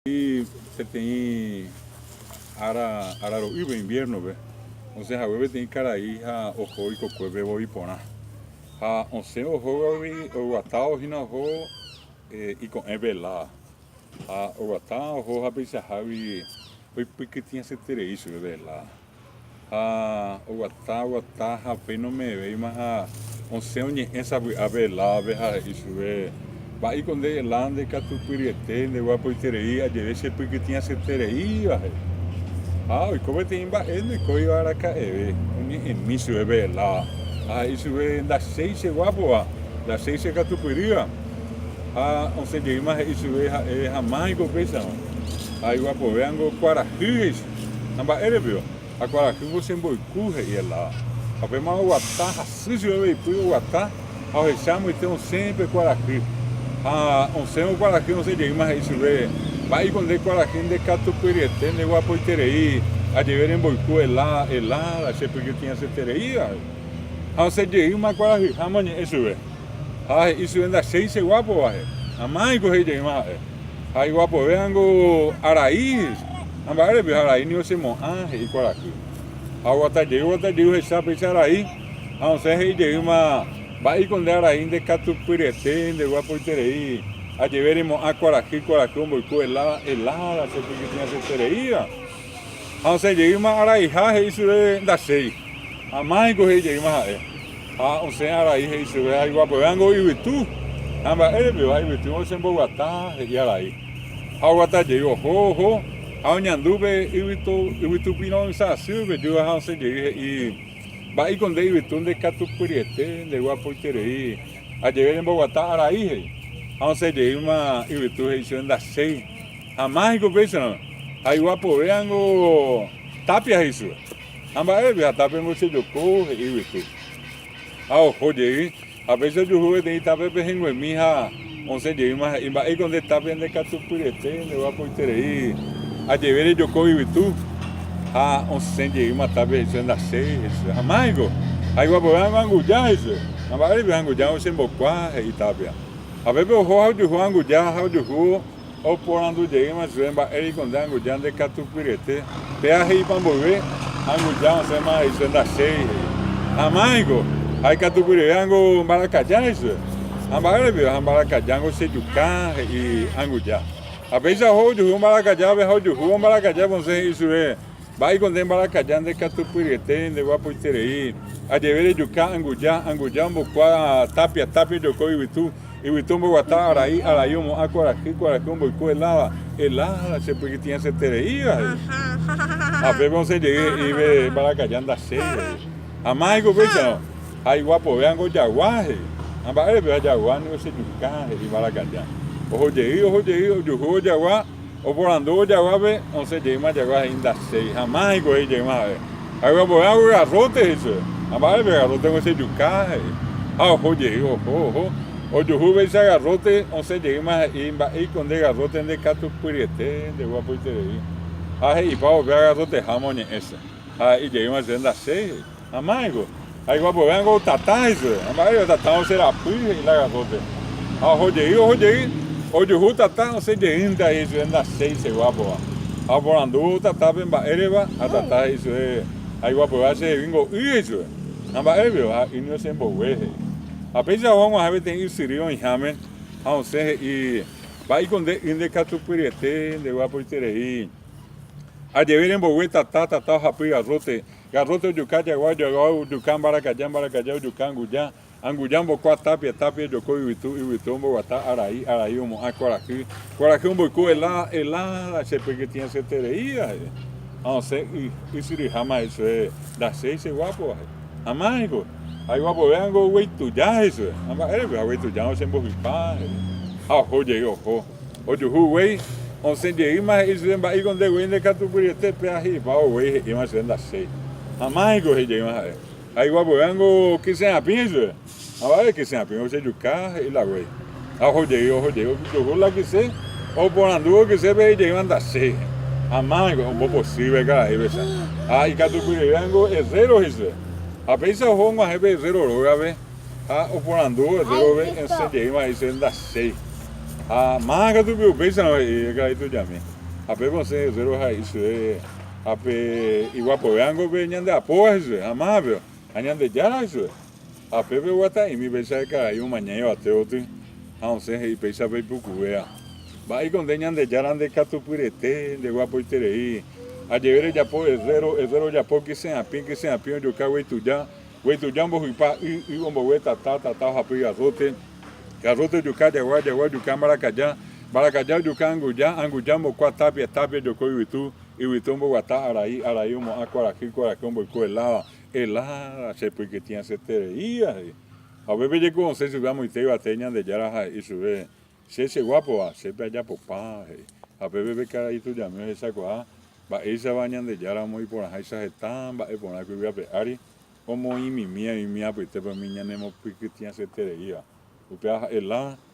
Peteĩ ára araro'ýpe, invierno-pe, osẽ hague peteĩ karai ha oho ikokuépe voi porã. Ha osẽ ohógui oguatávo hína oho iko'ẽ pe helada. Ha oguata oho hapeichahágui oipykytĩaseterei chupe pe helada. Ha oguata oguata ha upéi nome'ẽvéima ha osẽ oñe'ẽ sapy'a pe helada-pe ha he'i chupe, Mba'éiko nde helada nde katupyryete, nde guapoiterei, ajeve che pykytĩasetereíva, he'i. Ha oiko peteĩ mba'e ndoikóiva araka'eve, oñe'ẽmi chupe pe helada ha he'i chupe, Ndachéi che guápova, ndachéi che katupyrýva. Ha osẽ jeýma he'i chupe ha'e ha máhiko upéicharõ. Ha iguapovévango kuarahy he'i chupe. Ha mba'ére piko? Ha kuarahýngo che mboyku, he'i Elá. Ha upéma oguata hasy chupe pe ipy oguata ha ohecha amoite osẽ pe kuarahy. Ha osẽvo kuarahy osẽ jeýma he'i chupe, Mba'éiko nde kuarahy nde katupyryete, nde guapoiterei, ajeve remboyku Elá, Elá, la che pykytĩasetereíva, he'i. Ha osẽ jeýma kuarahyháma oñe'ẽ chupe. Ha he'i chupe, Ndachéi che guápova, he'i. Ha máiko he'i jeýma ha'e. Ha iguapovévango arai, ha mba'érepe arai niko che mo'ã, he'i kuarahy. Ha oguata jey, oguata jey ohecha péicha arai, ha osẽ he'i jeýma, Mba'éiko nde arai nde katupyryete, nde guapoiterei, ajeve remo'ã kuarahy, kuarahy omboyku helada, helada che pykytĩasetereíva. Ha osẽ jeýma araiha he'i chupe ndachéi. Ha máiko he'i jeýma ha'e. Ha osẽ arai he'i chupe, ha iguapovévango yvytu. Ha mba'érepe va yvytu osemboguata, he'i arai. Ha oguata jey oho, oho, ha oñandu pe yvytu, yvytu piro'ysã asy oipejúva ha osẽ jey he'i, Mba'éiko nde yvytu nde katupyryete, nde guapoiterei, ajeve remboguata arai, he'i. Ha osẽ jeýma yvytu he'i chupe, Ndachéi. Ha máhiko péicharõ, ha iguapovévango tápia he'i chupe. Ha mba'érepe ha tápengo chejoko, he'i yvytu. Ha oho jey, ha péicha ojuhu peteĩ tápe pehẽnguemi ha osẽ jeýma he'i, Mba'éiko nde tápia nde katupyryete, nde guapoiterei, ajeve rejoko yvytu. Ha osẽ jeýma tápia he'i chupe, Ndachéi, he'i chupe. Ha máhiko, ha iguapovévango anguja, he'i chupe. Ha mba'érepe anguja ochembokua, he'i tápia. Ha pépe oho ha ojuhu anguja ha ojuhu Oporandu jeýma chupe mba'éreiko nde anguja nde katupyryete. Péa he'ipa mboyve, anguja osẽma he'i chupe ndachéi, he'i. Ha máviko, ha ikatupyryvévango mbarakaja, he'i chupe. Ha mba'érepiva, ha mbarakajángo chejuka, he'i anguja. Ha péicha oho ojuhu mbarakajápe ha ojuhúvo mbarakajápe osẽ he'i chupe, Mba'éiko nde mbarakaja nde katupyryete, nde guapoiterei. Ajeve rejuka anguja, anguja ombokua tápia, tápia ojoko yvytu. Yvytu omboguata arai, arai omo'ã kuarahy, kuarahy omboyku helada, helada che pykytĩasetereíva, he'i. Ha pépe osẽ jey he'i pe mbarakaja ndachéi, he'i. Ha máhiko upéicharõ, ha iguapovévango jagua, he'i. Ha mba'érepe ha jagua niko che juka, he'i mbarakaja. Oho jey, oho jey, ojuhúvo jagua, oporandúvo jaguápe, osẽ jeýma jagua he'i ndachéi. Ha máhiko he'i jeýma ha'e. Ha iguapovévango garrote, he'i chupe. Ha mba'érepe garrote-ngo che juka, he'i. Ha oho jey, oho, oho. Ojuhu péicha garrote osẽ jeýma he'i mba'éiko nde garrote nde katupyryete, nde guapoiterei. Ha he'ipa upéva garroteháma oñe'ẽ che. Ha he'i jeýma che ndachéi, he'i. Ha máiko. Ha iguapovévango tata, he'i chupe. Ha mba'éiko tata osẽ rapy, he'i la garrote. Ha oho jey, oho jey, ojuhu tata osẽ jeýnte he'i chupe ndachéi che guápova. Ha oporandúvo tatápe mba'éreva, ha tata he'i chupe, ha iguapovéva chehegui y, he'i chupe. Ha mba'érepiva, ha y niko chembogue, he'i. Ha péicha oho og̃uahẽ peteĩ ysyry oĩháme ha osẽ he'i, Mba'éiko nde y nde katupyryete, nde guapoiterei. Ajeve rembogue tata, tata ohapy garrote, garrote ojuka jagua, jagua ojuka mbarakaja, mbarakaja ojuka anguja, anguja ombokua tápia, tápia ojoko yvytu, yvytu omboguata arai, arai omo'ã kuarahy, kuarahy omboyku helada, helada che pykytĩasetereíva, he'i. Ha osẽ y, ysyryháma he'i chupe, Ndachéi che guápova, he'i. Ha máhiko. Ha iguapovévango guéi tuja, he'i chupe. Ha mba'érepe? Ha guéi tujárõ chembohypa, he'i. Ha oho jey oho. Ojuhu guéi, osẽ jeýma he'i chupe, Mba'éiko nde guéi nde katupyryete péa he'ipávo guéi he'íma chupe ndachéi. Ha máhiko he'i jeýma ha'e. Ha iguapovévango kyse'apĩ, he'i chupe. Ha mba'ére kyse'apĩ ochejuka, he'i la guéi. Ha oho jey, oho jey, ojuhu la kyse, oporandúvo kysépe he'i jeýma ndachéi. Ha máhiko ombopochyve karai péicha. Ha ikatupyryvévango herrero, he'i chupe. Ha péicha oho og̃uahẽ pe herrero rógape ha oporandu herrero-pe osẽ jeýma he'i che ndachéi. Ha máva katu pe upéicharõ he'i karai tujami. Ha pépe osẽ herréro ha he'i chupe, Ha pe iguapovévango pe ñande apóva he'i chupe, ha máva peo, ha Ñandejára he'i chupe. Ha pépe oguata'imi péicha karai omaña ivate gotyo ha osẽ he'i péicha pe ipukuvéva, Mba'éiko nde Ñandejára nde katupyrete, nde guapoiterei. Ajeve rejapo herréro, herréro ojapo kyse'apĩ, kyse'apĩ ojuka guéi tuja, guéi tuja ombohypa y, y ombogue tata, tata ohapy garróte, garróte ojuka jagua, jagua ojuka mbarakaja, mbarakaja ojuka anguja, anguja ombokua tápia, tápia ojoko yvytu, yvytu omboguata arai, arai omo'ã kuarahy, kuarahy omboyku eláda, eláda che pykytĩasetereíva, he'i. Ha upépe jeku osẽ chupe amoite yvate Ñandejára ha he'i chupe, Che cheguápova, chépe ajapopa, he'i. Ha pépe pe karai tujami ohechakuaa mba'éichapa Ñandejára omoĩ porãháicha heta mba'e porã ko yvy ape ári, omoĩmimi umi apytépe umi ñanemopykytĩasetereíva. Upéva ha'e la.